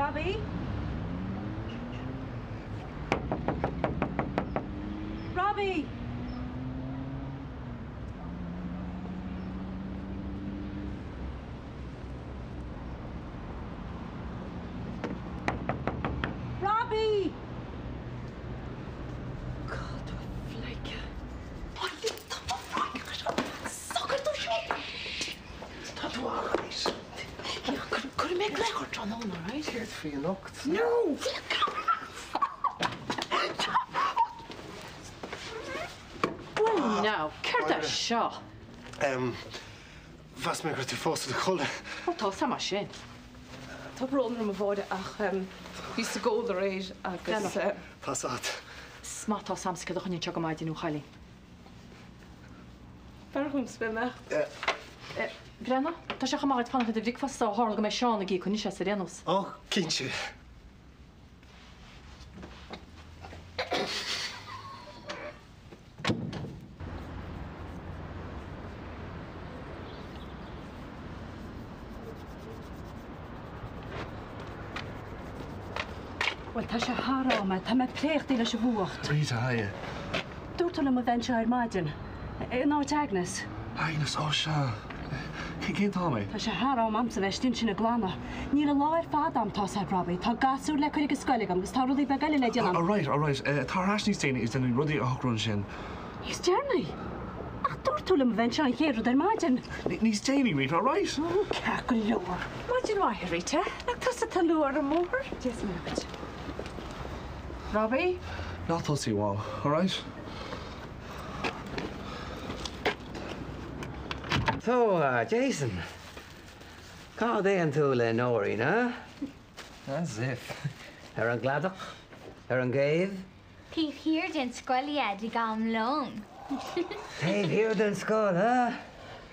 Robbie? Robbie! Robbie! God, fleidhce. Socair tú seo! Tá tú alright. Yeah, cuirfidh mé glaoch ort tráthnóna, alright? Céard faoi anocht? No! Well now, céard é seo? Em, mheas mé go raibh tú fós i do chodladh. Ó, tá a fhios agam sin. Tá brón orm a Mháire ach bhíos ag ól aréir agus. Tá fhios agat. Is maith atá a fhios agamsa céard a choinníonn seo go maidin, a chailín. B'fhearr dhomsa bheith ag imeacht. Breathnaigh, tá sé chomh maith duit fanacht le do bhricfeasta ó tharla go mbeidh Seán ag íoc anois as ar aon nós. Ó, cinnte. Bhuel, tá sé thar am. Tá mé préachtaí leis an bhfuacht. Rita, haighe. Dúirt tú liom a bheith anseo ar maidin. In áit Agnes. Agnes, ó sea. Cén t-am é? Tá sé thar am a'msa bheith istigh ansin ag glanadh. Níl an lá ar fad a'm, tá's a'd, Robbie. Tá gasúir le cur ag an scoil agam agus tá rudaí beaga eile le déanamh. All right, all right. Tar ar ais níos déanaí is déanfaimid rudaí a shocrú ansin. Níos deireanaí? Ach dúirt tú liom a bheith anseo an chéad rud ar maidin. Níos déanaí, Rita, all right? Ó, ceart go leor. Maidin mhaith, a Rita. Nach tusa atá luath ar an mbóthar? Dia is Muire dhuit. Robbie? Ná tosaigh, a Mham, all right? So, Jason, cá dtéann tú le Nóirín, huh? As if. Ar an gcladach? Ar an gcéibh? Taobh thiar den scoil, a Dhaid, ag am lóin. Taobh thiar den scoil, huh?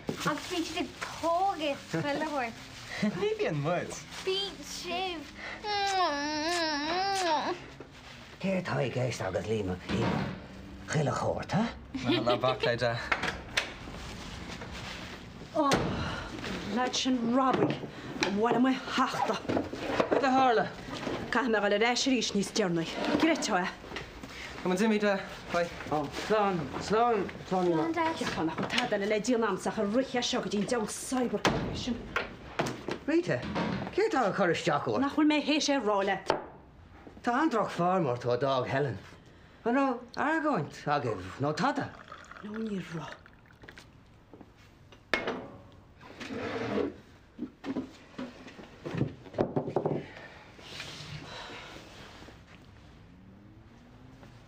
Agus bíonn siad ag pógadh chuile shórt. Ní bhíonn muid. Bíonn sibh. Céard tá i gceist agat Liam, chuile shórt, huh? Ná bac le de. Ó, an leaid sin Robbie, ba mhaith liom é a thachtadh. Cad a tharla? Caithfidh mé a dhul ar ais arís níos deireanaí. Gcreidfeá é. Tá muid imithe. Bye. Ó, slán, slán, slán. Slán, Dad. Cheapfá nach bhfuil tada eile le déanamh a'msa ach ag rith as seo go dtí an diabhal cyber café sin. Rita, céard tá ag cur isteach ort? Nach bhfuil mé théis é a rá leat? Tá an-droch-form ort ó a d'fhág Helen. An raibh argóint agaibh nó tada? No, ní raibh.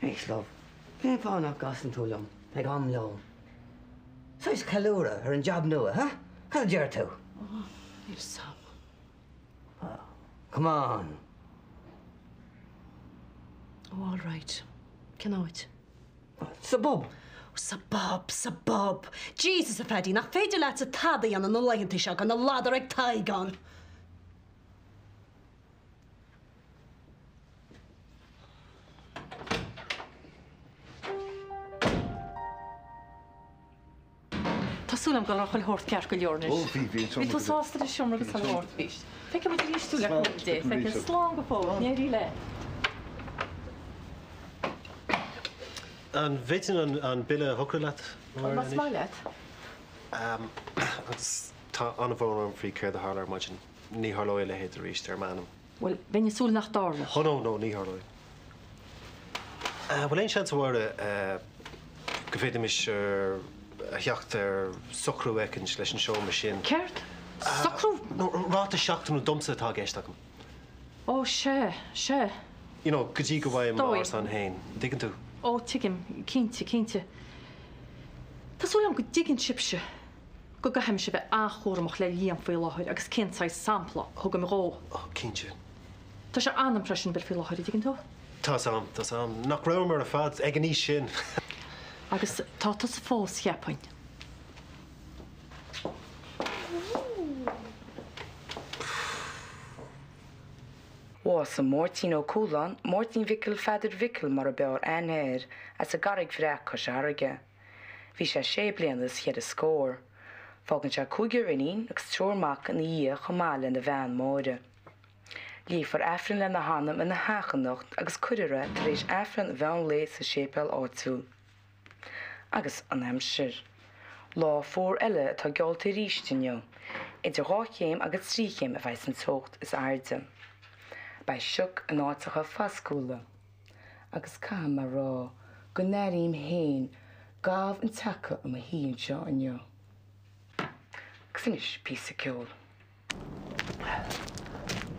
Éist, love, cén fáth nach gcasann tú liom ag am lóin? Saghas ceiliúradh ar an jab nua, huh? Cad a deir tú? Oh, níl 'fhios a'm. Oh, come on. Oh, all right. Cén áit? Sa bpub. Oh, sa bpub, sa bpub. Jesus, a Phaddy, nach féidir leatsa tada a dhéanamh na laethanta seo gan a ladar ag Tadhg ann. Tá súil agam go raibh chuile shórt ceart go leor anois. Ó, bhí, bhí an seomra. Bhí tú sásta le seomra agus chuile shórt, bhí. Feicfidh muid arís tú le cúnamh Dé. Feicfidh. Slán go fóill. Go n-éirí leat. An bhféadfainn an bille a shocrú leat, a Mháire, Más anois? maith leat. Agus tá an-bhrón orm faoi céard a tharla ar maidin. Ní tharlóidh a leithéid arís, ar m'anam. Bhuel, bheinn ag súil nach dtarlódh. Oh no, no, ní tharlóidh. Bhfuil aon seans, a Mháire, go bhféadfaimis a theacht ar socrú eicint leis an seomra sin? Céard? Socrú? No, ráta seachtainiúil domsa atá i gceist agam. Ó, sea, sea. You know, go dtí go bhfaighim Dóigh. m'árasán féin, an dtuigeann tú? Ó, tuigim, cinnte, cinnte. Tá súil agam go dtuigeann sibhse go gcaithfimis a bheith an-chúramach le Liam faoi láthair agus cén saghas sampla a thugaim dhó. Ó, cinnte. Tá sé an-impressionable faoi láthair, an dtuigeann tú? Tá's a'm, tá's a'm. Nach rabhamar ar fad ag an aois sin. Agus tá tusa fós, cheapfainn. Bhásaigh Máirtín Ó Cualáin, Máirtín Mhicil Pheadair Mhicil mar a b'fhearr aithne air, as an gCarraig Bhreac, Cois Fharraige. Bhí sé sé bliana is cheithre scór. Fágann sé cúigear iníon agus triúr mac ina dhiaidh chomh maith lena bhean Máire. Léifear Aifreann lena hanam ina theach anocht agus cuirfear é tar éis Aifreann mheán lae sa séipéal áitiúil. Agus an aimsir. Lá fuar eile atá geallta arís inniu. Idir 2 chéim agus 3 chéim a bheidh san teocht is airde. Beidh sioc in áiteacha foscúla. Agus caithfidh mé a rá go n-airím féin gabh an tseaca i mo shuí anseo inniu. Agus anois píosa ceoil.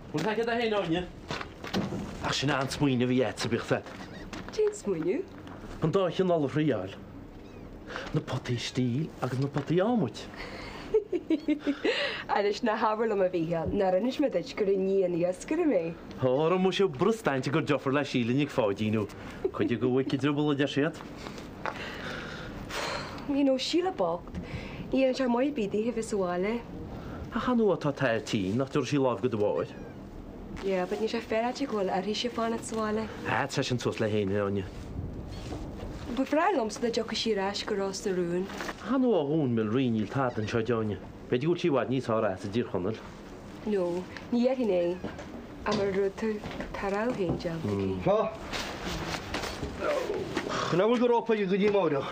Bhfuil faic agat féin, Áine? Ach sin an-smaoineamh a Dhaid, bíodh fad. Cén smaoineamh? An dá chineál a thriáil. Na potaí stíl agus na potaí adhmaid. Anois ná habair liom a Mhícheáil, nár inis mé duit gur i ndiaidh an iascaire mé. Óra muise brostaint gur deifir le Síle Nic Pháidín nó cuid go bhfuic i dtruball a deir siad. You know, Síle bocht, ní dhéanann sé maith ar bith di a bheith sa bhaile. Ach an uair atá t'athair tinn, nach dtabharfaidh sí lámh go do mháthair? Yeah, but níl sé féaráilte go bhfuil uirthise fanacht sa bhaile. Ah, tá sin suas le héinne, Áine. Ba bhreá liomsa dá dtiocfadh sí ar ais go Ros na Rún. Ach an uair Dhún Mhill níl tada anseo di, Áine. B'fhéidir go bhfuil sí i bhfad níos fearr as i dTír Chonaill. No, ní dhéarfainn é. Ach mar a dúirt tú, tá a rogha féin déanta aici. Seo. An bhfuil go rópa go dtí amáireach?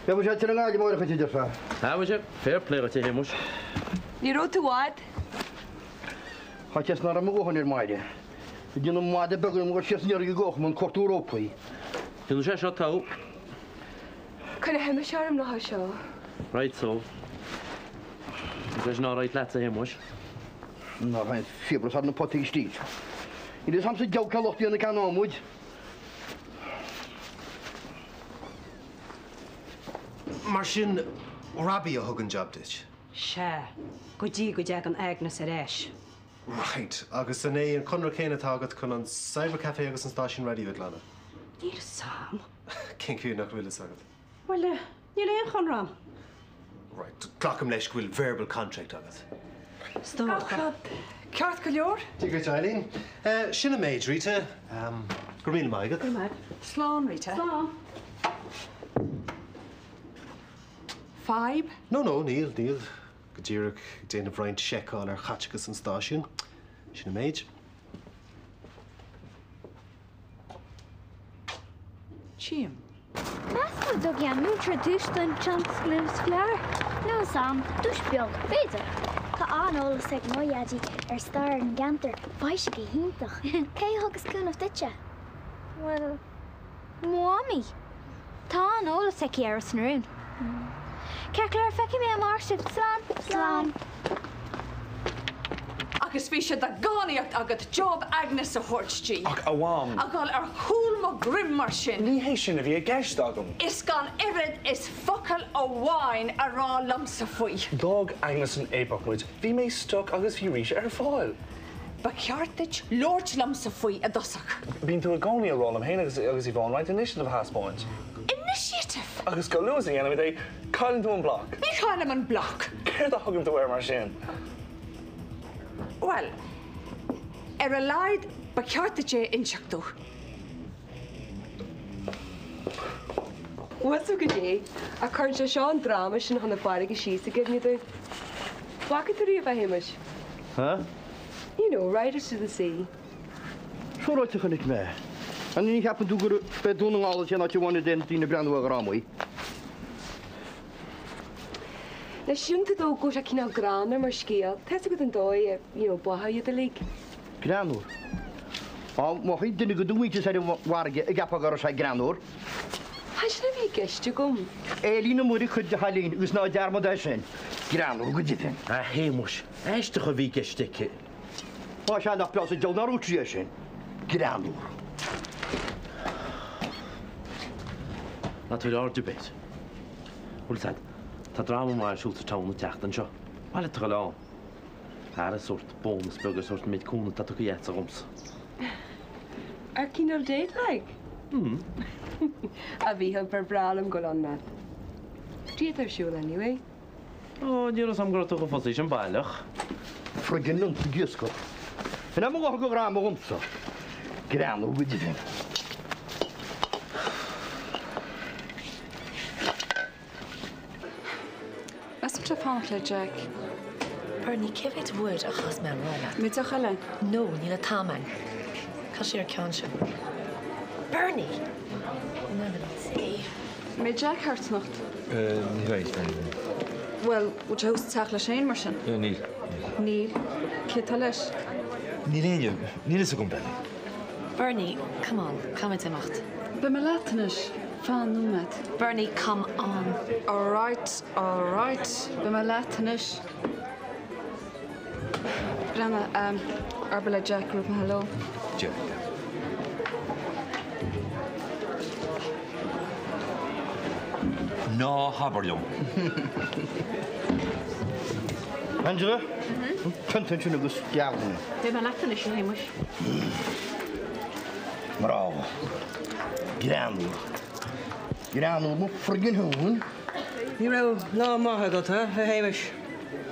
Beidh sé tar an nGaillimh amáireach a deirfeá. Ah, muise, fair play dhuit a Shéamuis. Ní raibh tú i bhfad. Faitíos ná raibh mo dhóthain ar Mháire. Ag déanamh mada beag orm gur síos an iarraidh i gCóchmann cuartú rópaí. Déanfaidh sé seo togha. Cuir a Shéamais orm lá seo. Right so. Is é sin alright leatsa, a Shéamuis? Ná raibh fiabhras ar na potaí istigh. Níl fhios a'msa diabhal cén lucht déanamh ceann adhmaid. Mar sin, Robbie a thug an jab duit? Sea, go dtí go dtagann Agnes ar ais. Right, agus an é an conradh céanna atá agat chun an cyber café agus an stáisiún raidió a ghlanadh? Níl fhios a'm. Cén chaoi nach bhfuil fhios agat? Bhuel, níl aon chonradh a'm. Right, glacaim leis go bhfuil verbal contract agat. Is dócha. Gach rud ceart go leor? Dia dhuit, Eileen. Sin an méid, Rita. Go raibh míle maith agat. Go raibh maith. Slán, Rita. Slán. Fadhb? No, no, níl, níl. Go díreach ag déanamh roinnt seiceáil ar chaiteachas an stáisiúin. Sin an méid. Tchím. Meas tú an dtabharfaidh an múinteoir duais don tionscnamh is fearr? Níl 'fhios a'm. Duais beag, b'fhéidir. Tá an-eolas ag mo dhaidí ar stair an gceantar. Beidh sé go hiontach. Cé a thugas cúnamh duitse? Bhuel. Mo mhamaí. Tá an-eolas aici ar Ros na Rún. Ceart go leor, feicfidh mé amárach sibh. Slán! Slán! Agus bhí sé de dhánaíocht agat job Agnes a thabhairt di. Ach, a Mham. A dhul ar chúl mo dhroim mar sin. Ní hé sin a bhí i gceist agam. Is gan oiread is focal amháin a rá liomsa faoi. D'fhág Agnes san fhaopach muid, bhí mé stuck agus bhí Rita ar fáil. Ba cheart duit labhairt liomsa faoi i dtosach. Bíonn tú i gcónaí ag rá liom féin agus Yvonne roinnt initiative a thaispeáint. Initiative? Agus chomh luath is a dhéanaimid é, cailleann tú an bloc. Ní chaillim an bloc. Céard a thugann tú air mar sin? Bhuel, ar a laghad ba cheart duit é a inseacht domh. Bhfuil 'fhios agat goidé, ach cuireann sé seo an dráma sin chun na farraige síos i gcuimhne domh. Bhfaca tú riamh é, a Shéamais? Huh? You know, Riders to the Sea. Siúráilte chonaic mé. An ní cheapann tú gurb é Dún na nGall an t-aon áit amháin a dtéann daoine ag breathnú ar dhrámaí? Anois, síleann tú dó go bhfuil sé cineál greannmhar mar scéal. Tá 'fhios agat an dóigh a, you know, báthadh iad uilig. Greannmhar. Á, má shuigh duine de do mhuintir ar an bhfarraige an gceapfá go raibh sé greannmhar. Chan sin a bhí i gceist agam. Éilín na Muire cuid de Eileen agus ná dearmad é sin. Greannmhar go deimhin. A Shéamuis, aisteach a bhí i gceist aici. Á sea, nach breá sa diabhal nár dhúirt sí é sin. Greannmhar. Ná tabhair aird ar bith air. Bhfuil 'fhios a'd, tá dráma maith ar siúl sa town an tseachtain seo. Ba mhaith leat a dhul ann. Ara sórt bónas beag ar sórt an méid cúnamh atá tugtha agatsa dhomsa. Ar cineál date like? Hmm. A Mhíchíl, ba bhreá liom dul ann leat. Cad é atá ar siúl anyway? Ó, ní raibh 'fhios a'm go raibh tú chomh fusaí sin baileach. Friggin' liom sa iascach. In am a dhóthain go dhráma dhomsa. Greannmhar go deimhin. Measaimse fanacht le Jack. Bernie, cé mhéad uair a chaithfeas mé a rá leat? An mbeidh deoch eile? No, níl an t-am a'inn. Cad é ar ceann sin? Bernie! In ainm Dé. An mbeidh Jack thart anocht? Ní bheidh, Bernie. Bhuel, bhfuil sé thuas sa teach leis féin mar sin? Níl. Níl. Cé atá leis? Níl éinne, níl fhios agam, Bernie. Bernie, come on, caithfimid imeacht. Beidh mé leat anois, fan nóiméad. Bernie, come on. Alright, alright, beidh mé leat anois. Breathnaigh, abair le Jack go raibh mé hello. Déarfaidh mé. Ná habair liom. Angela, tiontaigh ansin agus geall mé. Beidh mé leat anois, a Shéamuis. Bravo. Greannmhar. Greannmhar mo friggin thóin. Ní raibh lá maith agat, a Shéamais?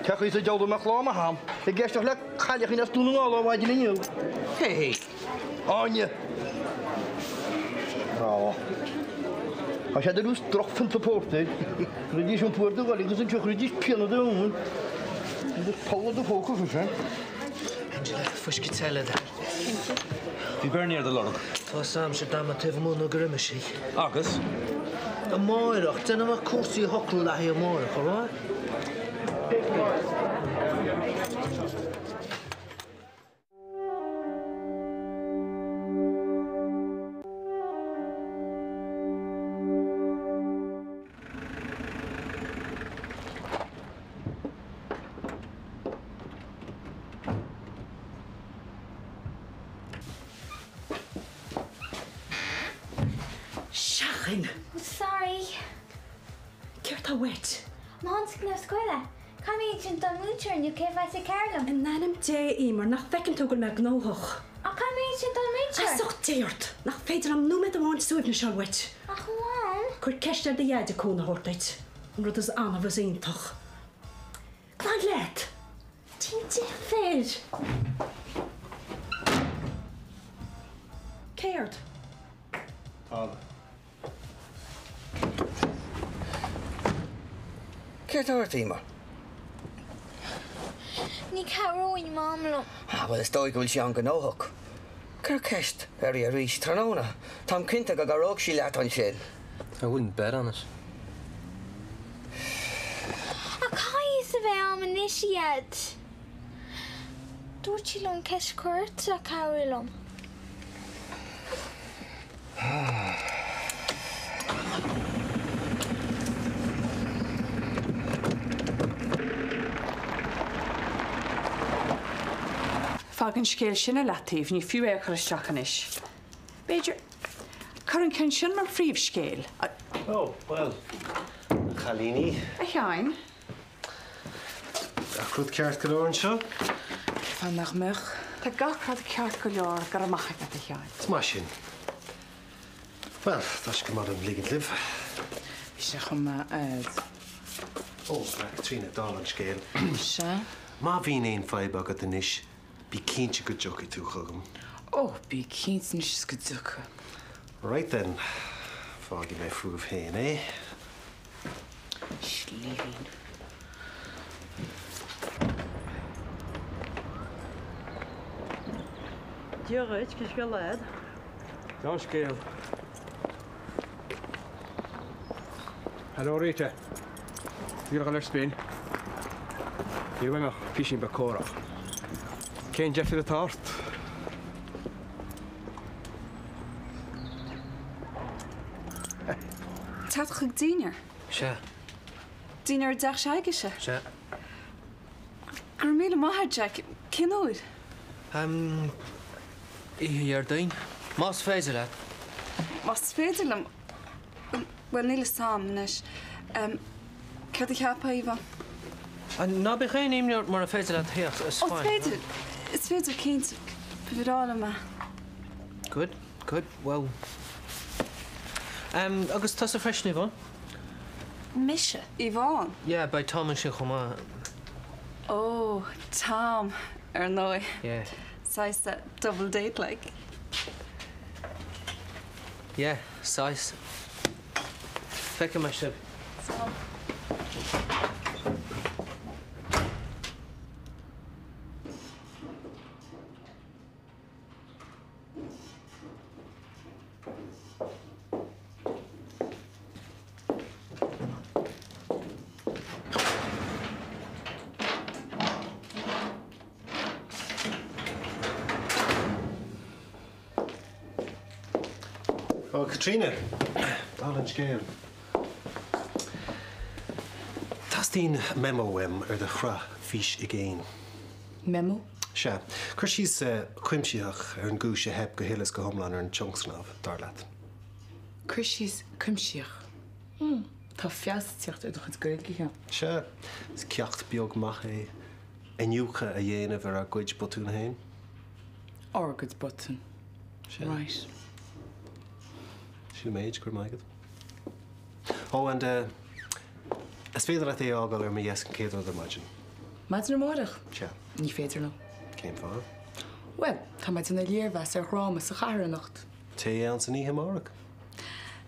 Cén chaoi sa diabhal a mbeadh lá maith a'm ag éisteacht le cailleachín as Dún na nGall ó mhaidin inniu. Cé hí? Áine. Bravo. Tá sé ar nós drochphionta pórtair. Rinne an fuar do ghoile agus anseo chuiridís pian i do thóin. Agus poll i do phóca freisin. Angela, fuisce te le do thoil. Cinnte. Bhí Bernie ar do lorg. Tá 'fhios a'msa dá mba taobh amuigh nó gur imigh sí. Agus? Amáireach, déanfaidh mé cúrsaí a shocrú le haghaidh amáireach, alright? Seachain! Oh sorry! Céard tá uait? Mo thionscnamh scoile! Caithfidh mé insint don mhúinteoir inniu cé a bheas ag cabhrú liom. In ainm Dé, Emer, nach bhfeiceann tú go bhfuil mé gnóthach? Ach caithfidh mé insint don mhúinteoir! Feasacht Dé ort! Nach féidir liom nóiméad amháin suaimhnis a fháil uait? Ach a Mham! Cuir ceist ar do Dhaid cúnamh a thabhairt duit. An rud is annamh is iontach. Glan leat! Déan deifir! Céard? Tada. Céard tá ort, Emer? Ní chabhróidh Mam liom. Ah, bhuel, is dóigh go bhfuil sí an-ghnóthach. Cuir ceist uirthi arís tráthnóna. Táim cinnte go gcabhróidh sí leat ansin. I wouldn't bet on it. Ach caithfidh a bheith a'm anois a Dhaid. Dúirt sí liom ceist a chur ort le cabhrú liom. Fág an scéal sin ar leataobh, ní fiú é a chur isteach anois. B'fhéidir, cuir an ceann sin mar phríomhscéal. Ó, bhuel, a chailíní. A Sheáin. Gach rud ceart go leor anseo? Fáth nach mbeadh? Tá gach rud ceart go leor, go raibh maith agat, a Sheáin. Is maith sin. Bhuel, tá sé go maith dom ligint libh. Bhí sé chomh maith a'd. Ó, a Chaitríona, dála an scéil. Sea? Má bhíonn aon fadhb agat anois, bí cinnte go dtiocfaidh tú chugam. Ó, bí cinnte anois is go dtiocfaidh. Right then, fágfaidh mé fúibh féin é. Slíbhín. Dia dhuit, cén scéal a'd? Dea-scéal. Hello Rita. Níl a dhul ar spin. Níl uaim ach písín beag comhrá. Cén deifir atá ort? Teacht chuig dinnéar? Sea. Dinnéar i dteach s'agaibhse? Sea. Go raibh míle maith a't, Jack. Cén uair? Ehm, oíche Dhéardaoin. Más féidir leat. Más féidir liom? Bhuel, níl fhios a'm anois. Céard a cheapfá, Yvonne? Ná bíodh aon imní ort mura féidir leat theacht, is Ó, fine. is féidir, is féidir cinnte. Ba bhreá liom é. Good, good, well. Agus tusa freisin, Yvonne? Mise? Yvonne? Yeah, beidh Tom ansin chomh maith. Ó, Tom, ar ndóigh. Yeah. Saghas double date like. Yeah, saghas. Feicfidh mé sibh. Slán. Caitríona, dála an scéil, teastaíonn memo uaim ar do shraith Fís i gCéin. Memo? Sea. Cur síos cuimsitheach ar an gcúis a theip go huile is go hiomlán ar an tionscnamh, dar leat. Cur síos cuimsitheach. Hmm. Tá feabhas ag teacht ar do chuid Gaeilge, a Sheáin. Sea. Is ceacht beag maith é iniúchadh a dhéanamh ar ár gcuid botún féin. Ár gcuid botún. Sea. Right. Sin an méid, go raibh maith agat. Oh, and eh, is féidir leat é a fhágáil ar mo dheasc an chéad rud ar maidin? Maidin amárach? Sea. Ní féidir liom. Cén fáth? Bhuel, tá mé ag déanamh léirmheas ar dhráma sa chathair anocht. Téigh ann san oíche amárach.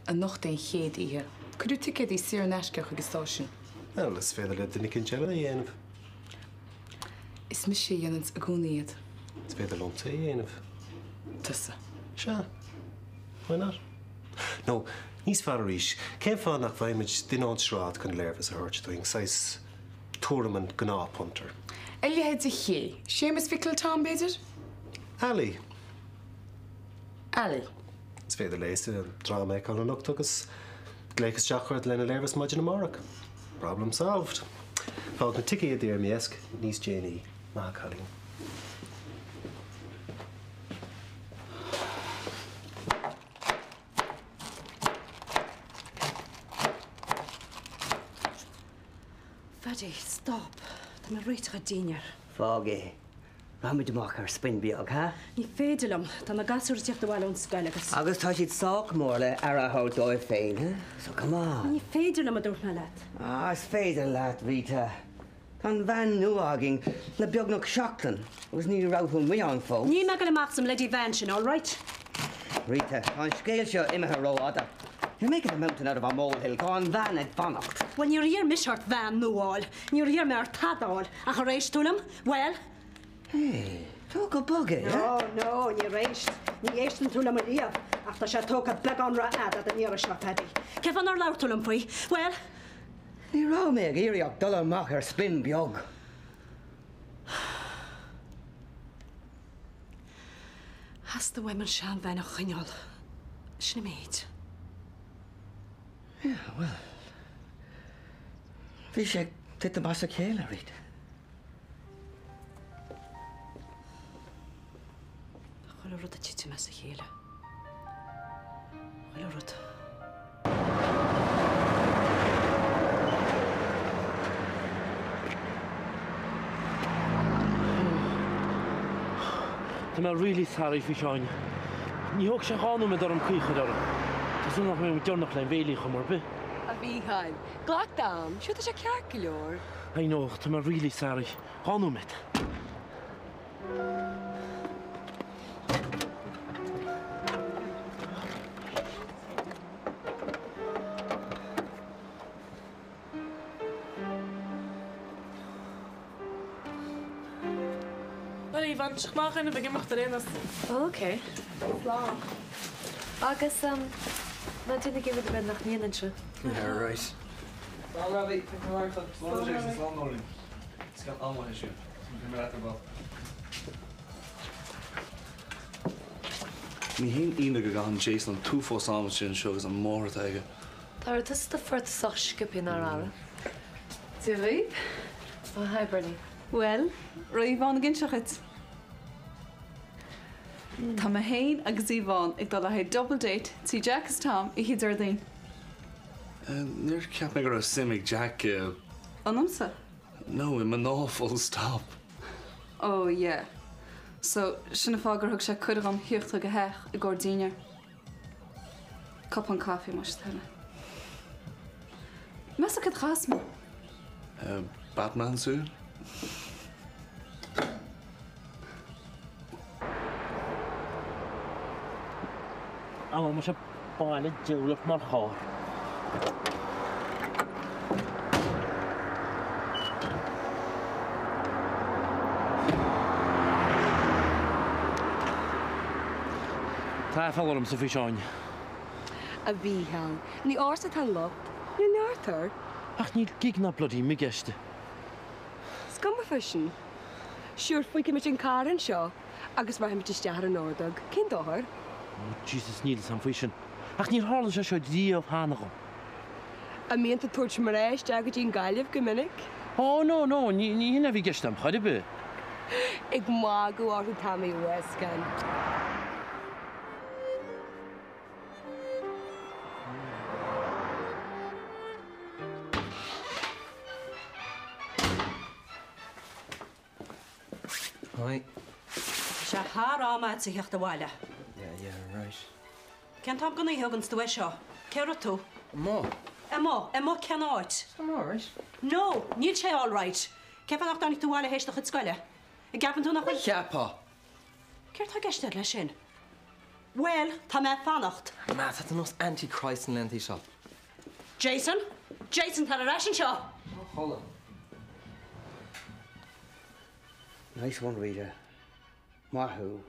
Anocht é an chéad oíche. Cuireadh ticéadaí saor in aisce chuig an stáisiún. Bhuel, is féidir le duine eicínt eile é a dhéanamh. Is mise a dhéananns i gcónaí iad. Is féidir liomsa é a dhéanamh. Tusa. Sea. Why not? Nó, níos fearr arís, cén fáth nach bhfaighimid duine ón tsráid chun léirmheas a thabhairt dúinn, saghas tuairim an ghnáthpunter? A leithéid de ché. Séamus Mhicil Tom, b'fhéidir? Ali. Ali. Is féidir léi an dráma a fheiceáil anocht agus glaoch isteach ort lena léirmheas maidin amárach. Problem solved. Fág na ticéadaí ar mo dheasc níos déanaí. Maith a chailín. Phaddy, stop. Tá mé ag réiteach an dinnéar. Fág é. Rachaimid amach ar spin beag, ha? Ní féidir liom. Tá na gasúir ag tíocht abhaile ón scoil agus. Agus tá siad sách mór le aire a thabhairt dóibh féin, ha? So come on. Ní féidir liom, a dúirt mé leat. Ah, is féidir leat, Rita. Tá an veain nua againn le beagnach seachtain agus ní raibh tú amuigh ann fós. Níl mé ag dul amach sa mbloody veain sin, all right? Rita, tá an scéal seo imithe rófhada. You're making a mountain out of a molehill. Tá an bhean ag fanacht. Bhuel, níor iarr mise ort veain nua a fháil. Níor iarr mé ort tada a fháil. Ach ar éist tú liom? Bhuel? Hey, tóg go bog é, No, no, níor éist. Ní éisteann tú liom ariamh. Ach tá sé tógtha beagán rófhada don iarraidh seo, Paddy. Cén fáth nár labhair tú liom faoi? Bhuel? Ní raibh mé ag iarraidh ach dul amach ar spin beag. Theastaigh uaim an seanbhean a choinneáil. Sin an méid. Yeah, bhuel. Bhí sé ag titim as a chéile, Rita. Tá chuile rud ag titim as a chéile. Chuile rud. Tá mé really sorry faoi Sheáin. Ní thóg sé ach 2 nóiméad orm caoi a chur orm. Tá súil nach mbeidh mé deireanach le an bhéilí chuma ar bith. A Mhícheáil, glac d'am, sure tá sé ceart go leor. I know, tá mé really sorry. 2 nóiméad. Bhuel, a Yvonne, seo maith dhuine ag imeacht ar aon nós. Ok. Slán. Agus, ná déanaigí rud ar bith nach ndéanfainnse. Yeah, right. Slán, Robbie. Tá mé amárach. Slán, Jason. Slán, Nóirín. Is ceann an-mhaith é sin. Beidh mé leat ar ball. Ní haon ionadh go gcaitheann Jason an t-uafás ama sin anseo agus an mháthair atá aige. Dara, tusa do phort sách sciobtha nár Dara? Dia dhaoibh. Oh, hi Bernie. Bhuel, raibh Yvonne ag inseacht dhuit? Tá mé féin agus Yvonne ag dul le haghaidh double date tí Jack is Tom oíche Déardaoin. Níor cheap mé go raibh suim ag Jack i. Ionamsa? No, i mná full stop. Oh yeah. So, sin an fáth gur thug sé cuireadh dhom thíocht chuig a theach i gcomhair dinnéir. Cupán caife más toil leat. Meas tú céard a chaithfeas mé? Batman suit? An bhfuil sé baile diabhlach mar charr? Tá aiféala ormsa faoi Sheáin. A Mhícheáil, ní ortsa atá an locht. Níl neart air. Ach níl gig ná bloody mig aisti. Is cuma fá sin. Sure, fágfaimid an carr anseo agus rachaimid isteach ar an ordóg. Cén dochar? Oh Jesus, níl fhios a'm faoi sin. Ach níor tharla sé seo riamh cheana dhom. An mbíonn tú ag tabhairt mná isteach go dtí an Ghaillimh go minic? Ó, no, no, ní hin a bhí i gceist agam chor ar bith. Ag magadh ort atá mé, a Sheáin. Hi. Tá sé thar am a'd a theacht abhaile. Yeah, yeah, right. Cén t-am den oíche a thuganns tú é seo? Cé raibh tú? Amuigh. Amuigh? Amuigh cén áit? I'm alright. No, níl sé alright. Cén fáth nach dtáinig tú abhaile théis do chuid scoile? An gceapann tú nach bhfuil. Cheapfá. Céard tá i gceist agat leis sin? Bhuel, tá mé ag fanacht. Ma, tá tú nós anti-Christ na laethanta seo. Jason! Jason, tar ar ais anseo! Chodladh. Nice one, Rita. Maith thú.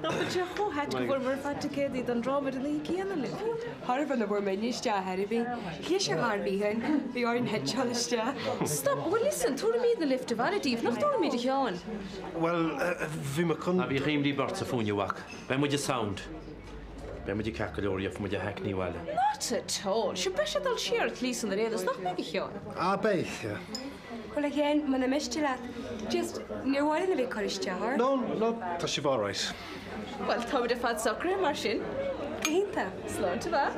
Nach bhfuil sé chomh hait go bhfuaireamar ar fad ticéadaí don dráma ar an oíche céanna libh? Thairbhe na bhfuair muidne isteach ar bith. Chlis ar thar mhícheáin, bhí orainn hitseáil isteach. Stop, well listen, tabharfaimid na lift abhaile daoibh, nach dtabharfaimid a Sheáin? Bhuel, bhí mé chun. Ná bíodh imní ortsa fúinn, a mhac. Beidh muide sound. Beidh muide ceart go leor, gheobhaidh muid a hackney abhaile. Not at all! Sure beidh sé ag dul siar at least an ar aon nós, nach mbeidh a Sheáin? Ah, beidh, yeah. Bhuel a Sheáin, muna miste leat, just, níor mhaith linn a bheith ag cur isteach ort. No, no, tá sibh alright. Bhuel, táimid ar fad socraithe mar sin. Go hiontach. Sláinte mhaith.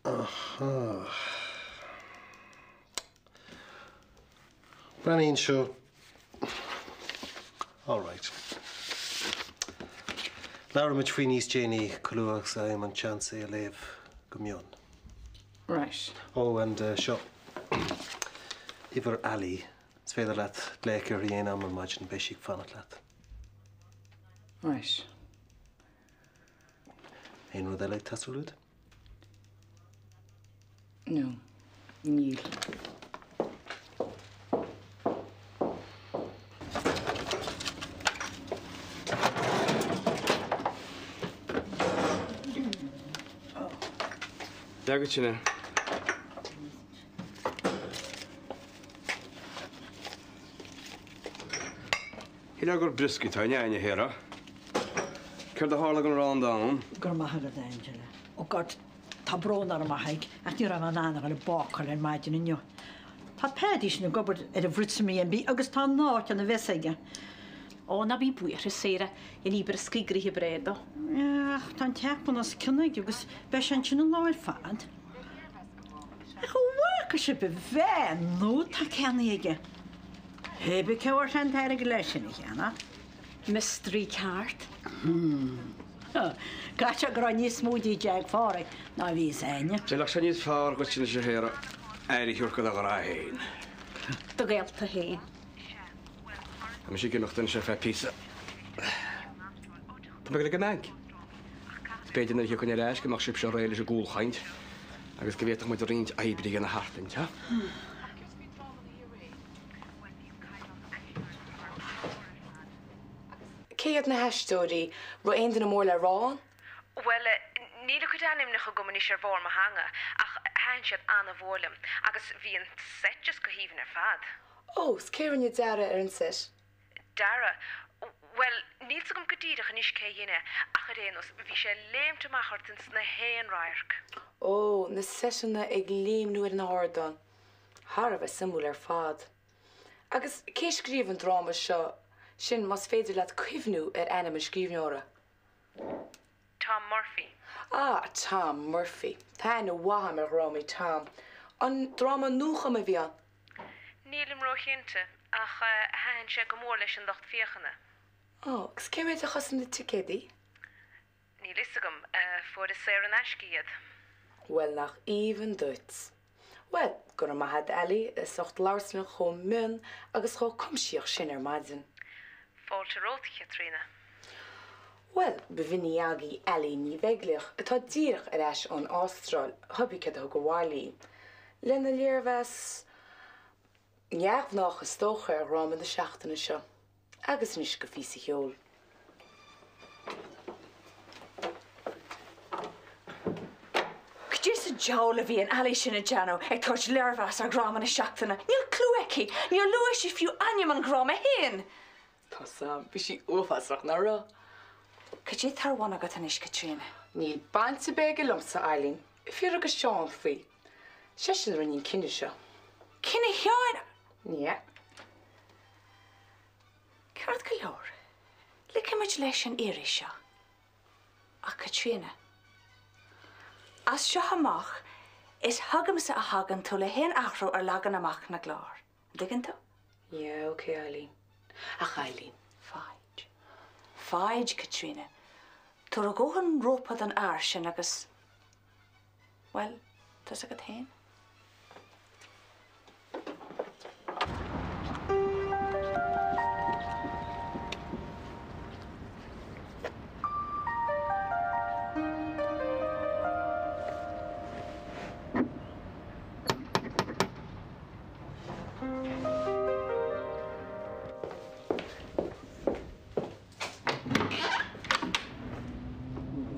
Aha. Breathnaigh anseo. All right. Labhróimid faoi níos déanaí chomh luath agus a fhaighim an seans é a léamh go mion. Right. Oh, and seo. Uimhir Ali. Is féidir leat glaoch uirthi aon am ar maidin, beidh sí ag fanacht leat. Right. Aon rud eile ag teastáil uait? No, níl. Dia dhuit, a Shine. Shílfeá gur brioscaí atá in againn, a Shéara. Céard a tharla don arán donn? Go raibh maith agat, a Angela. Oh God, tá brón orm a Thaidhg, ach ní raibh mé in ann a dhul ag bácáil ar maidin inniu. Tá Paddy sin ag obair ar an bhfriotsamaí MB agus tá an áit ina mess aige. Ó, ná bí buartha, a Sarah, dhéanfaí brioscaí gnoithe breá dó. Ach tá an teach bun os cionn aige agus beidh sé ansin an lá ar fad. Ach an bhfaca sibh an veain nua atá ceannaithe aige? Pé bith cé bhfuair sé an t-airgead leis sin a cheannach. Mystery ceart. Caithfidh sé go raibh níos mó de Jeaic Pháraic ná a bhí fhios a'inne. Bheadh sé níos fearr dhuit anois a Shéara, aire a thabhairt do do ghrá féin. Do ghaolta féin. Tá mise ag imeacht anois ar feadh píosa. Tá mé ag dul ag an mbanc. Is b'fhéidir nuair a thiocfainn ar ais go mbeadh sibhse réidh leis an gcúlchaint. Agus go bhféadfadh muid roinnt oibre a dhéanamh thart anseo. Cé hiad na haisteoirí? Raibh aon duine mór le rá ann? Bhuel, níl a gcuid ainmneacha agam anois ar bharr mo theanga, ach thaitin siad an-mhór liom. Agus bhí an seit just go haoibhinn ar fad. Ó, 's cé rinne dearadh ar an seit? Dearadh? Bhuel, níl 's agam go díreach anois cé dhein é, ach ar aon nós, bhí sé ag léimt amach ort ins na haon radharc. Ó, na seiteanna ag léimniú ar an ardán. Thar a bheith suimiúil ar fad. Agus cé scríobh an dráma seo, sin más féidir leat cuimhniú ar ainm an scríbhneora? Tom Murphy. Ah, Tom Murphy. Tá aithne mhaith agam ar dhrámaí Tom. An dráma nuachumtha a bhí ann? Nílim róchinnte, ach thaitin sé go mór leis an lucht féachana. Ó, agus cé mhéad a chosain na ticéadaí? Níl fhios agam, fuaireas saor in aisce iad. Bhuel, nach aoibhinn duit. Bhuel, go raibh maith a't Ali, as ucht labhairt linn chomh mion agus chomh cuimsitheach sin ar maidin. Fáilte romhat, a Chaitríona. Bhuel, b'shin í agaibh Ali Ní Bheaglaoich, atá díreach ar ais ón Astráil, hibé céard a thug abhaile í, lena léirmheas neamhghnách is dócha ar dhráma na seachtaine seo. Agus anois go phíosa cheoil. Cad é sa diabhal a bhí an Ali sin ag déanamh, ag tabhairt léirmheas ar dhráma na seachtaine? Níl clú aici! Níor luaigh sí fiú ainm an dhráma féin! Tá 's a'm, bhí sí uafásach, nach raibh? Cad é tá ar bun agat anois, Caitríona? Níl baint ar bith aige liomsa, Eileen. Fiafraigh de Sheán faoi. Seisean a rinne an cinneadh seo. Cinneadh Sheáin? Yeah. Ceart go leor, ligfidh muid leis an iarraidh seo. Ach Caitríona, as seo amach, is chugamsa a thagann tú le haon athrú ar leagan amach na gclár. An dtuigeann tú? Yeah, ok, Eileen. Ach Eileen. Foighid. Foighid, Caitríona. Tabhair a dhóthain rópa don fhear sin agus. Bhuel, tá's agat féin.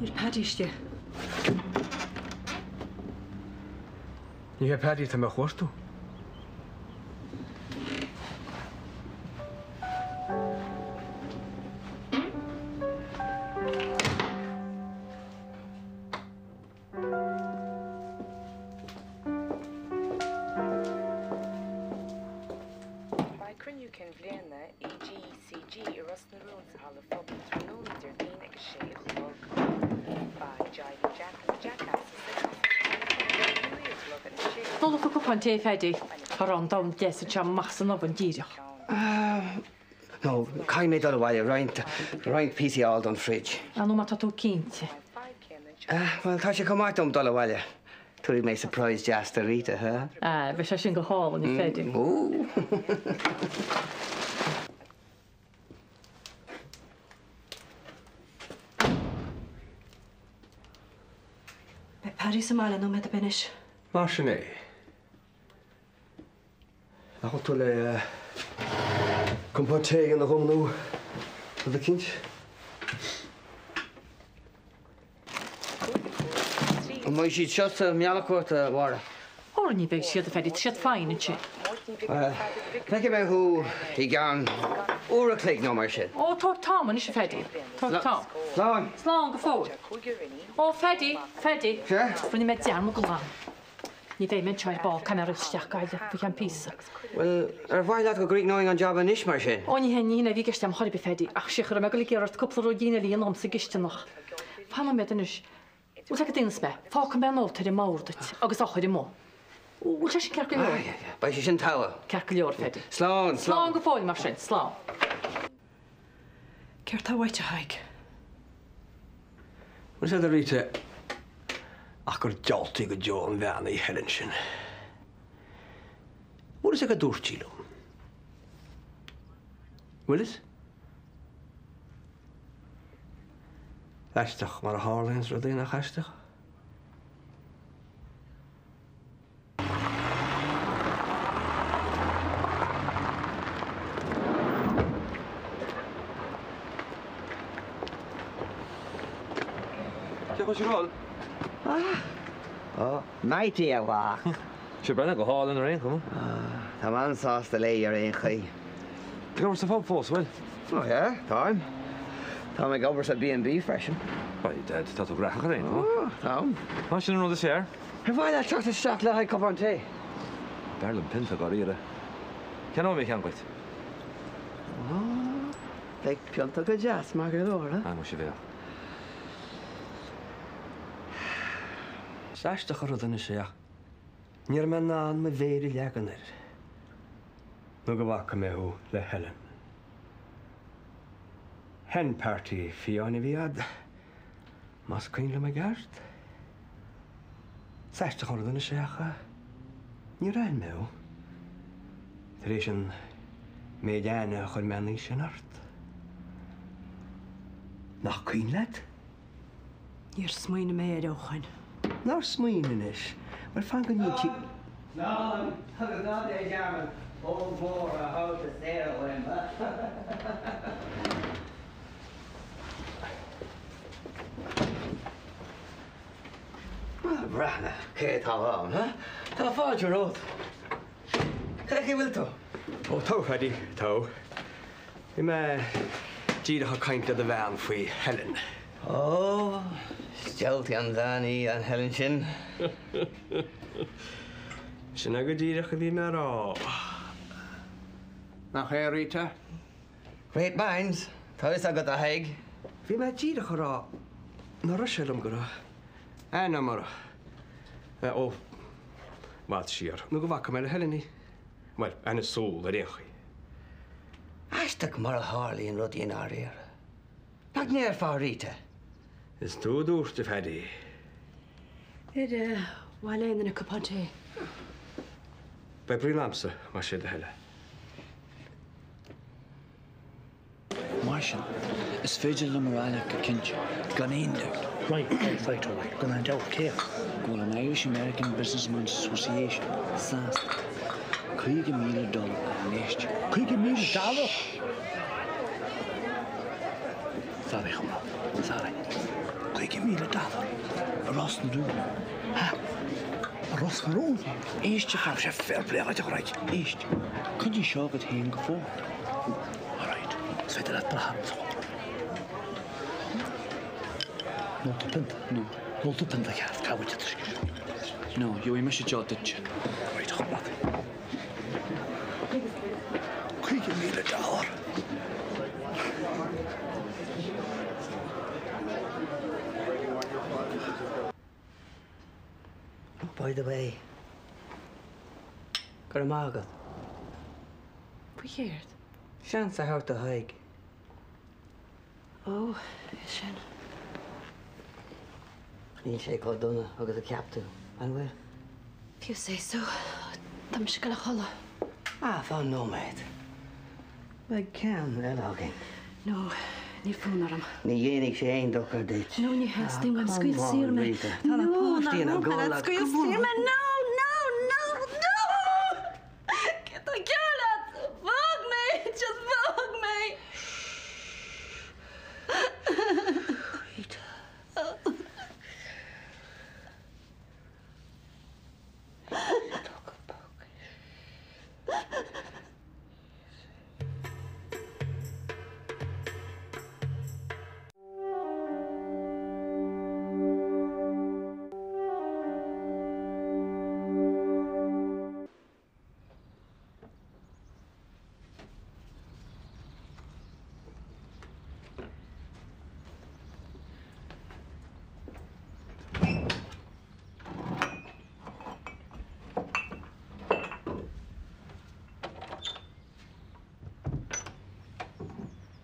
Níl Paddy istigh. Ní hé Paddy atá mé a chuartú. Beidh cruinniú cinn bhliana EGCG i Ros na Rún sa Halla Phobail tráthnóna Déardaoin ag 6 a chlog. Beidh Jiving Jack and the Jackasses ag tosú sa Halla Phobail ag 9 a chlog ar an 6 Ól cupán tae, a Phaddy. Tá arán donn deas anseo amach as an oven díreach. No, caithfidh mé dul abhaile, roinnt, roinnt píosaí a fháil don fridge. Ah, nó má tá tú cinnte. Bhuel, tá sé chomh maith dom dul abhaile. Tabharfaidh mé surprise deas do Rita, huh? Ah, beidh sé sin go hálainn, a Phaddy. Ooh. Beidh Paddy sa mbaile nóiméad ar bith anois. Mar sin é. Nach bhfuil tú le cupán tae a dhéanamh dhom nó rud eicínt? An mbeidh siad seo sa mbealach ort, a Mháire? Óra ní bheidh siad, a Phaddy, tá siad fine ansin. Bhuel, feicfidh mé thú i gceann uair a chloig nó mar sin. Ó, tabhair t-am anois, a Phaddy. Tabhair t-am. Slán. Slán go fóill. Ó, Phaddy, Phaddy. Sea? Rinne mé dearmad glan. Ní bheidh mé anseo ar ball, caithfidh mé rith isteach go Gaillimh faoi cheann píosa. Bhuel, ar mhaith leat go gcríochnóinn an jab anois mar sin? Ó, ní hé, ní hin é a bhí i gceist agam chor ar bith, Phaddy, ach sé go raibh mé ag dul ag iarraidh ort cúpla ruidín eile a dhéanamh dhom sa gcisteanach. Fan nóiméad anois. Bhfuil sé agat inis mé? Fágfaidh mé nóta ar an mbord duit agus eochair amuigh. Bhfuil sé sin ceart go leor? Ah, yeah, yeah. Beidh sé sin togha. Ceart go leor, Phaddy. Slán, slán. Slán go fóill mar sin, slán. Céard tá uait, a Thaidhg? Bhfuil 'fhios a'd a Rita ach gur diabhaltaí go deo an bhean í Helen sin. Bhfuil 'fhios a'd cad dúirt sí liom? Bhfuil 'fhios? Aisteach mar a tharlaíonns rudaí, nach aisteach? Cén chaoi a bhfuil sé ag dul? Ó, matey, a mhac. Sé breathnaithe go hálainn ar aon chuma. Táim an-sásta léi ar aon chaoi. Tá tú ag obair sa phub fós, bhfuil? Ó yeah, táim. Táim ag obair sa B&B freisin. By dad, tá tú gnaitheach ar aon chuma. Ó, táim. Tá sin an rud is fearr. Ar mhaith leat teacht isteach le haghaidh cupán tae? B'fhearr liom pionta, dháiríre. Ceannóidh mé ceann dhuit. Ó, beidh pionta go deas, maith go leor, Ah, muise bheadh. Is aisteach an rud anois é ach ní raibh mé in ann mo mhéir a leagan air nó go bhfaca mé thú le Helen. Hen party fiáin a bhí a'd, más cuimhin liom i gceart. Is aisteach an rud anois é ach níor aithin mé thú tar éis an méid aithne a chuir mé an oíche sin ort. Nach cuimhin leat? Níor smaoinigh mé air ó shoin. Nár smaoinigh anois? Bhuel, fan go n-inti. Slán agus ná déan dearmad ól mór a thabhairt do Sarah uaim. Breathnaigh cé atá ann, huh? Tá fáilte romhat. Cén chaoi a bhfuil tú? Ó, tá, a Phaddy, tá. Bhí mé díreach ag caint le do bhean faoi Helen. Ó, is diabhaltaí an bhean í an Helen sin. Sin é go díreach a bhí mé a rá. Nach é, Rita? Great minds, tá fhios agat, a Thaidhg. Bhí mé díreach a rá nár rith sé liom go raibh aithne agam uirthi ó i bhfad siar, nó go bhfaca mé le Helen í. Bhuel, aithne súl ar aon chaoi. Aisteach mar a tharlaíonn rudaí i ndáiríre. Nach ndéarfá, Rita? Is tú a dúirt, a Phaddy. Ar mhaith le aon duine cupán tae? Beidh brí liomsa, más é do thoil é. Mar sin, is féidir liom a rá leat go cinnte, gan aon dabht. Right, right, right, all right, gan aon dabht, céard? Go bhfuil an Irish American Businessman's Association sásta $50,000 a infheistiú. $50,000 dollar? Sorry, chomh maith. Sorry. $50,000 dollar i Ros na Rún. Ha? I Ros na Rún? Éist, a fear, sé fair play dhuit, alright. Éist. Coinnigh seo agat féin go fóill. Alright. Is féidir leat brath ormsa. An ól tú pionta? No. An ól tú pionta ceart, cá bhfuil tú? No, gheobhaidh mise deoch duitse. Alright, chomh maith. $50,000 dollar. Oh, by the way, go raibh maith agat. Faoi chéard? Seans a thabhairt do Thadhg. Ó, é sin. Níl sé chomh dona agus a cheap tú, an bhfuil? If you say so. Tá mise ag dul a chodladh. Ah, fan nóiméad. Beidh ceann eile againn. No, níl fonn orm. Ní dhéanfaidh sé aon dochar duit. No, ní theastaíonn uaim. Scaoil saor mé. Tá na páistí ina gcodladh. Scaoil saor mé. No, no, no, no! Céard atá cearr leat? Fág mé! Just fág mé! Rita.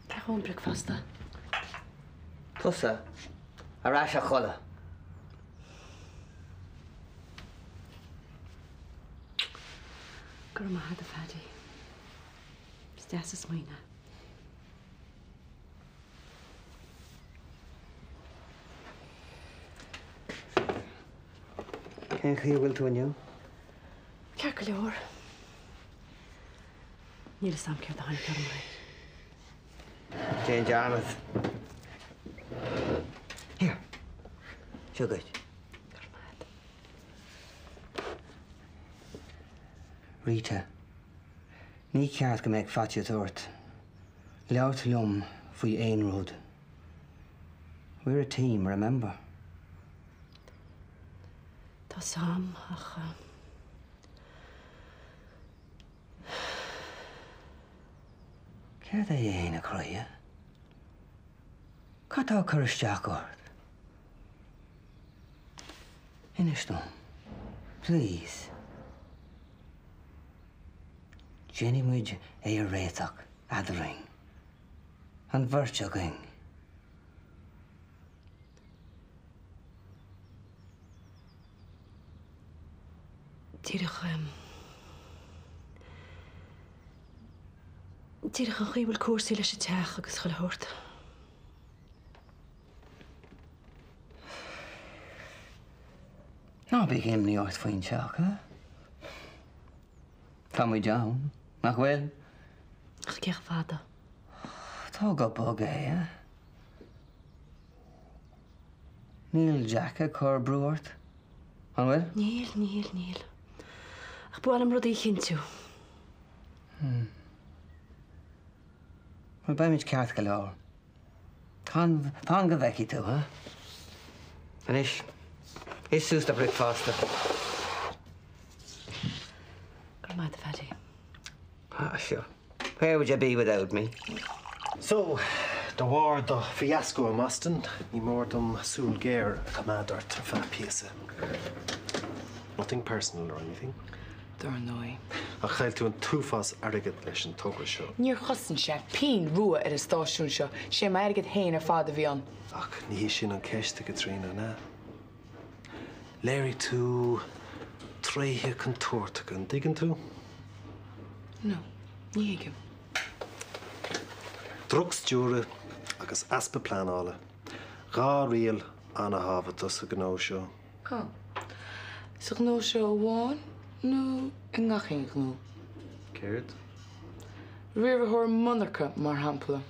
Cé dhón bricfeasta? Tusa ar ais a chodladh. Go raibh maith agat, a Phaddy. Is deas an smaoineamh. Cén chaoi a bhfuil tú inniu? Ceart go leor. Níl fhios a'm céard a tháinig orm aréir. Déan dearmad. Here. Seo dhuit. Rita, ní ceart go mbeadh faitíos ort labhairt liom faoi aon rud. We're a team, remember? Tá 's a'm, ach. Céard é a fhéin, a chroí? Cad tá ag cur isteach ort? Inis dom. Please. Déanfaidh muid é a réiteach eadrainn. An bheirt againn. Díreach, díreach an chaoi a bhfuil cúrsaí leis an teach agus chuile shórt. Ná bíodh imní ort faoin teach, eh? Tá muid ann, nach bhfuil? Ach cé chomh fada? Tóg go bog é, eh? Níl Jack ag cur brú ort, an bhfuil? Níl, níl, níl. Ach ba mhaith liom rudaí a chinntiú. Hmm. Bhuel, beimid ceart go leor. Fan, fan go bhfeicfidh tú, huh? Anois, ith suas do bhricfeasta. Go raibh maith agat, a Phaddy. Ah, sure. Where would you be without me? So, de bharr do fiasco i mBoston, ní mór dom súil ghéar a choimeád ort ar feadh píosa. Nothing personal or anything. Dar ndóigh. Ach chaill tú an t-uafás airgid leis an togra seo. Níor chosain sé pingin rua ar an stáisiún seo, sé m'airgead féin ar fad a bhí ann. Ach ní hí sin an ceist, a Chaitríona, an ea? Léirigh tú tréithe contúirteacha, an dtuigeann tú? No, ní thuigim. Drochstiúradh agus easpa pleanála, dhá riail an-thábhachtach sa ghnó seo. Ó. Sa ghnó seo amháin nó i ngach aon ghnó? Céard? Riarthóir monarcha, mar shampla.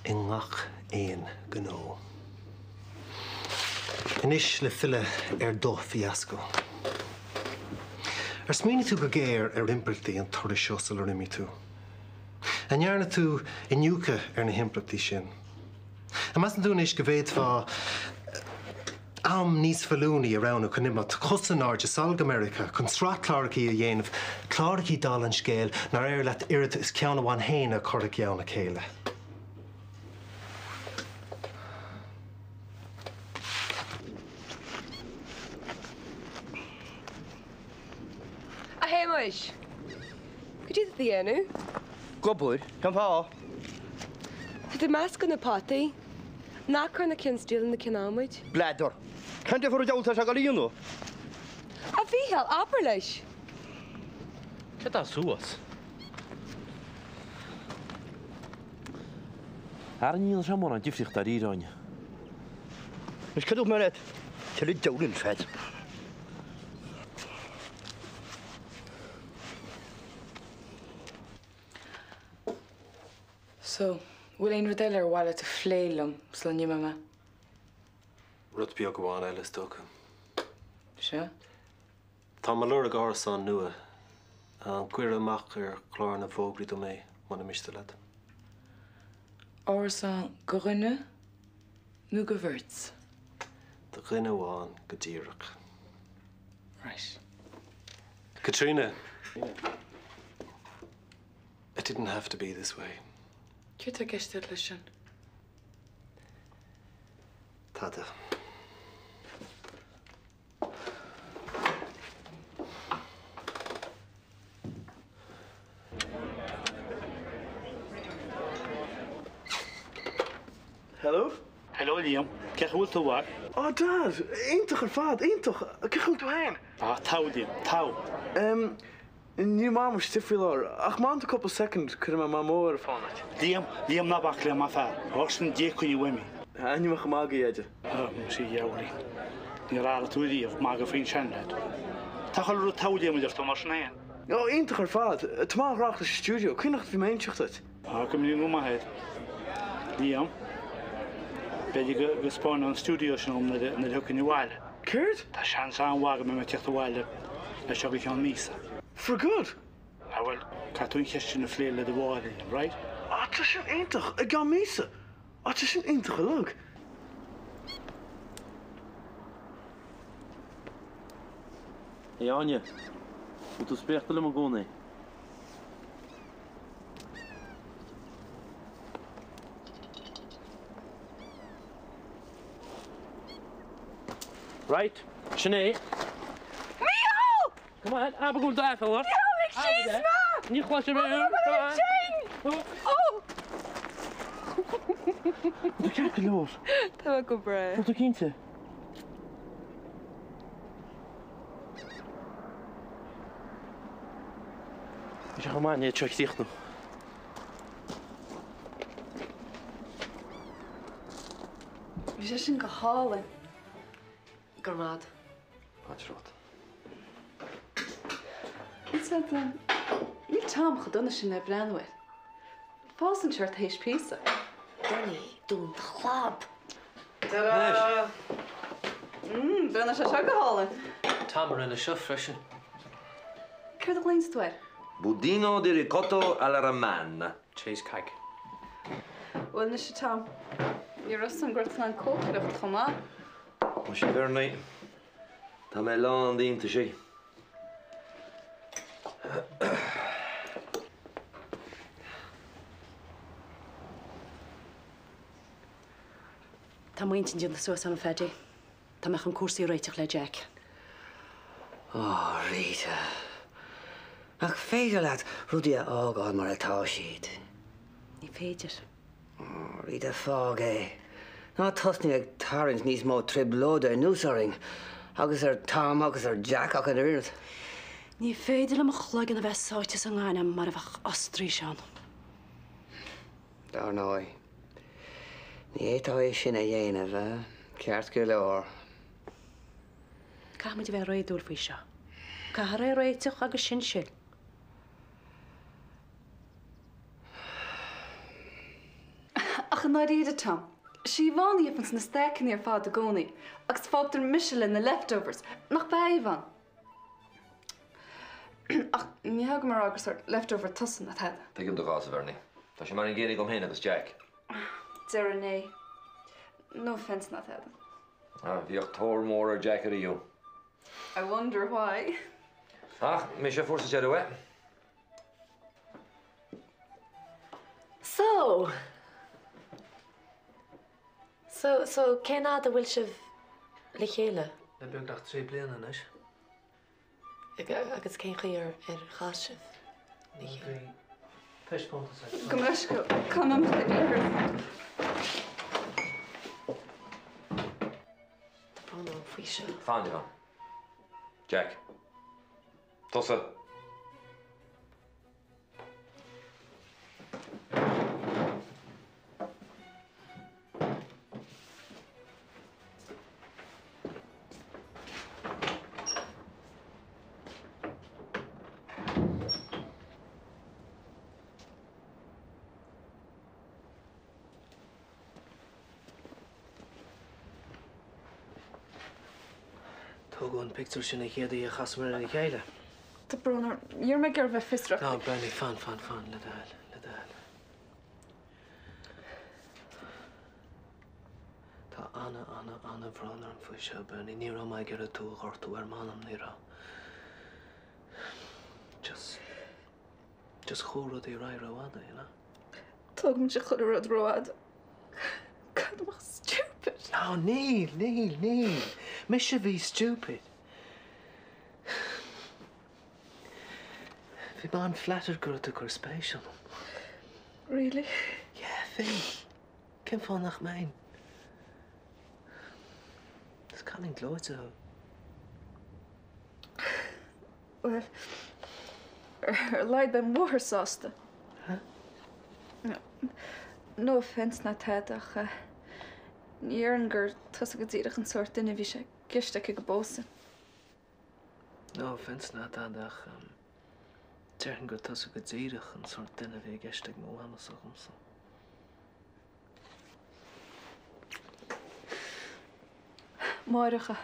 I ngach aon ghnó. Anois le filleadh ar do fiasco. Ar smaoinigh tú go géar ar impleachtaí an turais seo sular imigh tú? An ndearna tú iniúchadh ar na himpleachtaí sin? An measann tú anois go bhféadfá am níos feiliúnaí a roghnú chun imeacht cos in airde sall go Meiriceá chun sraith clárachaí a dhéanamh, clárachaí dála an scéil nár éirigh leat oiread is ceann amháin féin a chur i gceann a chéile? A Shéamais! Cad é atá tú a dhéanamh? Ag obair, cén fáth? Tá tú ag meascadh na potaí. Ná cuir na cinn stíl na cinn adhmaid. Bladar. Cén difear an diabhal tá sé ag dul a dhéanamh? A Mhícheáil, abair leis! Céard tá suas? Ara ní dhéanann sé mórán difríocht dáiríre, Áine. Anois cad dúirt mé leat? Tuilleadh diabhal fad. So, bhfuil aon rud eile ar mhaith leat a phlé liom sula n-imeoidh mé? Rud beag amháin eile, is dócha. Sea? Táim ag lorg árasán nua. An gcuirfeá amach ar chlár na bhfógraí dom é, muna miste leat? Árasán do dhuine nó do bheirt? Do dhuine amháin go díreach. Right. Caitríona! It didn't have to be this way. Céard tá i gceist agat leis sin? Tada. Hello? Hello Liam, cén chaoi a bhfuil tú a mhac? Oh Dad, iontach ar fad, iontach. Cén chaoi a bhfuil tú féin? Ah, togha Liam, togha. Em, níl Mam istigh faoi láthair, ach má fhanann tú cúpla soicind, cuirfidh mé Mamó ar an bhfón duit. Liam, Liam ná bac le mo fear, fág sin Dé coinnigh uaim í. Ainm ach magaidh, a Dheaide. Ah, muise a dhiabhlaí. Níor airigh tú riamh magadh faoin seanleaid. Tá chuile rud togha Liam a deir tú mar sin féin. Oh, iontach ar fad. Tá mé an-ghnóthach leis an stiúideo, cuimhin leat bhí mé ag inseacht duit. Tá, cuimhním go maith air. Liam. B'fhéidir go 'spáinfeá an stiúideo sin dhom nuair a thiocfainn abhaile. Céard? Tá seans an-mhaith go mbeidh mé ag tíocht abhaile leis seo go ceann míosa. For good? Ah bhuel, caithfidh tú an cheist sin a phlé le do mháthair, right? Ah, tá sin iontach! I gceann míosa! Ah, tá sin iontach uilig! A Áine, bhfuil tú spréachta liom i gcónaí? Right, sin é. Mícheál! Come on, abair go bhfuil d'aiféala ort. Mícheál, lig síos mé! Ní chloisim é. Come on! Oh! Tá ceart go leor. Tá mé go breá. Tá tú cinnte? Bhí sé chomh maith an seo a chríochnú. Bhí sé sin go hálainn. Go raibh maith. Fáilte romhat. Níl Tom chomh dona sin le breathnú air. Fásann sé ort théis píosa. Bernie, dún do chlab! Ta-da! Mmm, breathnaíonn sé seo go hálainn. Tom a rinne seo freisin. Céard a ghlaonns tú air? Budino di ricotta alla romana. Cheesecake. Bhuel anois a Tom, ní raibh 'fhios a'm go raibh tú in ann cócaireacht chomh maith. Muise Bernie, tá mé lán d'iontaisí. Tá m'intinn déanta suas agam, a Phaddy. Tá mé chun cúrsaí a réiteach le Jack. Ó, Rita. Nach féidir leat rudaí a fhágáil mar atá siad? Ní féidir. Ó, Rita, fág é. Ná tosnaigh ag tarraingt níos mó trioblóide anuas orainn, agus ar Tom agus ar Jack ach an oiread. Ní féidir liom mo chloigeann a bheith sáite sa ngaineamh mar a bheadh ostraois ann. Dar ndóigh, ní fhéadfá é sin a dhéanamh, eh? Ceart go leor. Caithfidh muid a bheith réadúil faoi seo. Caithfear é a réiteach agus sin sin. Ach i ndáiríre, Tom, sí Yvonne a gheibheanns na staiceanna ar fad i gcónaí agus fágtar mise le na leftovers, nach b'ea, Yvonne? Ach ní hea agam a rá gur sórt leftover tusa ná tada. Tuigim do chás, a Bhernie. Tá sé mar an gcéanna agam féin agus Jack. Déarfainn é. No offence ná tada. Ah, bhíodh tóir mhór ar Jack ariamh. I wonder why. Ach, mise a fuair sa deireadh é. So. So, so, cén fhad a bhfuil sibh le chéile? Le beagnach 3 bliana anois. Agus cén chaoi ar ar chas sibh le chéile? Bhí taispeántas ag Gabh mo leithscéal, caithfidh mé imeacht ag leathuair. Tá brón orm faoi seo. Fan, Yvonne. Jack. Tusa. Tógadh an pictiúr sin an chéad oíche a chasamar ar a chéile. Tá brón orm. Ní raibh mé ag iarraidh bheith fiosrach. Ná, Bernie, fan, fan, fan, le do thoil, le do thoil. Tá ana, ana, ana bhrón orm faoi seo, Bernie. Ní raibh mé ag iarraidh tú a ghortú ar m'anam, ní raibh. Just, just chuaigh rudaí ar aghaidh rófhada, you know? Tógaimse chuile rud rófhada. God, I'm stupid. No, níl, níl, níl. Mise a bhí stupid. Bhí mé an-flattered go raibh tú ag cur spéis ionam. Really? Yeah, bhí. Cén fáth nach mbeinn? Is cailín gleoite thú. Bhuel, ar a laghad beidh mo mháthair sásta. No offence ná tada ach ní dhéarfainn gur tusa go díreach an sórt duine a bhí sé i gceist aici go bpósfainn. No offence ná tada ach déarfainn gur tusa go díreach an sórt duine a bhí i gceist ag mo mhamasa dhomsa. Máireacha.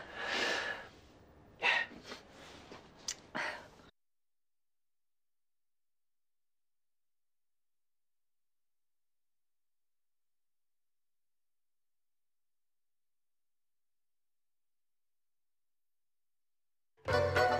Thank you.